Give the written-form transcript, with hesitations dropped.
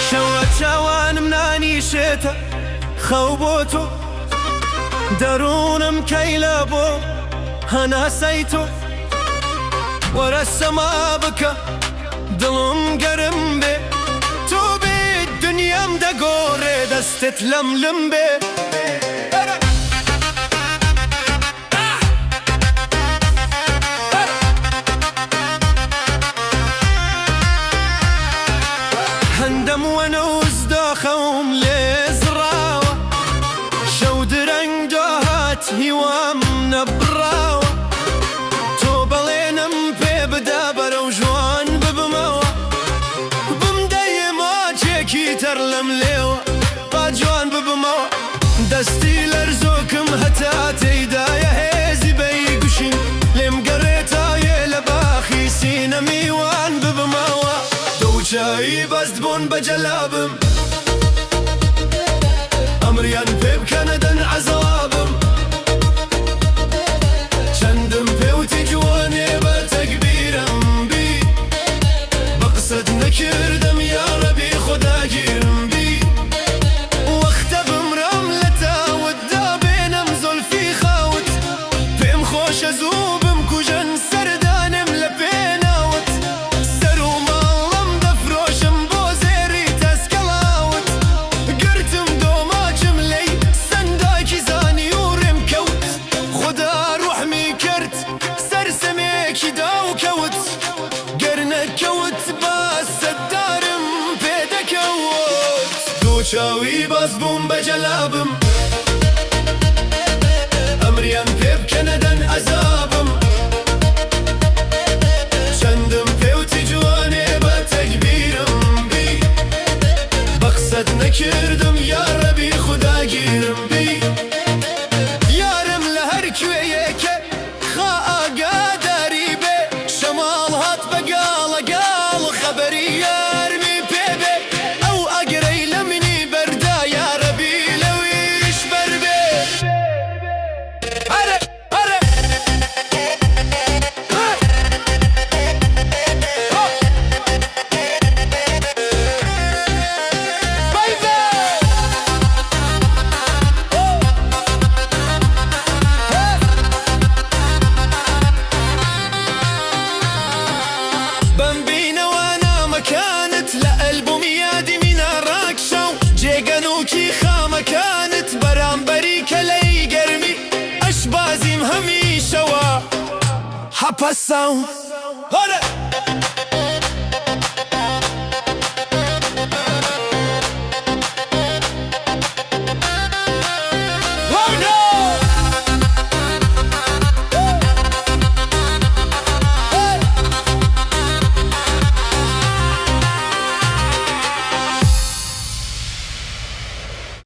شەوە چاوانم نانیشێتە خەو بۆ تۆ، دەروونم کەیلە بۆ هەناسەی تۆ. وەرە سەما بکە دڵم گەرم بێ، تۆ بێیت دنیام دەگۆڕێ، دەستت لەملم بێ. هەندەم وەنەوز داخەوم لێ زڕاوە، شەو درەنگ داهات هیوام نەبڕاوە. تۆ بەڵێنم پێ بدە بەرەو ژوان ببمەوە، بمدەیێ ماچێکی تەڕ لەم لێوە با جوان ببمەوە. دەستی لەرزۆکم هەتا تێیدایە هێزی بەی گوشین، لێم گەڕێ تا یێ لە باخی سینە میوان ببمەوە. دووچایی بەست بوون بە جەلابم، ئەمریان پێ بکەنە دەن عەزابم. چەندم پێوتی جوانێ بە تەگبیرم بی، بە قسەت نەکردم یاڕەبی خودا گیرم بی. وەختە بمرم لە تاوتدا بێنم زولفی خاوت، پێم خۆشە زوو بمکوژن سەردانم لە پێناوت. سەر و ماڵم دەفرۆشم بۆ زێڕی تەسکەڵاوت، گرتم دۆماچم لێی سەنداکی زانی و ڕێم کەوت. خودا ڕوحمی کرد سەرسەمێکی دا و کەوت، گەر نەکەوت با سەددارم پێ دەکەوت. دوو چاوی باز بووم بە جەلابم، ئەمریان پێ بکەنە دەن عەزابم. چەندم پێوتی جوانێ بە تەگبیرم بی، بە قسەت نەکردم یاڕەبی خودا گیرم بی. یارم لە هەر کوێیەکە خا ئاگاداری بێ، شەماڵ هات بە گاڵە گاڵ خەبەری یارمی پێ بێ. ئەو ئاگرەی لە منی بەردا یارەبی لەویش بەر بێ. بمبینەوە نامەکانت لە ئەلبومی یادی مینا ڕاکشاو، جێگەنووکی خامەکانت بەرامبەری کەلەی گەرمی ئەشبازیم هەمیشەوە حەپەساو.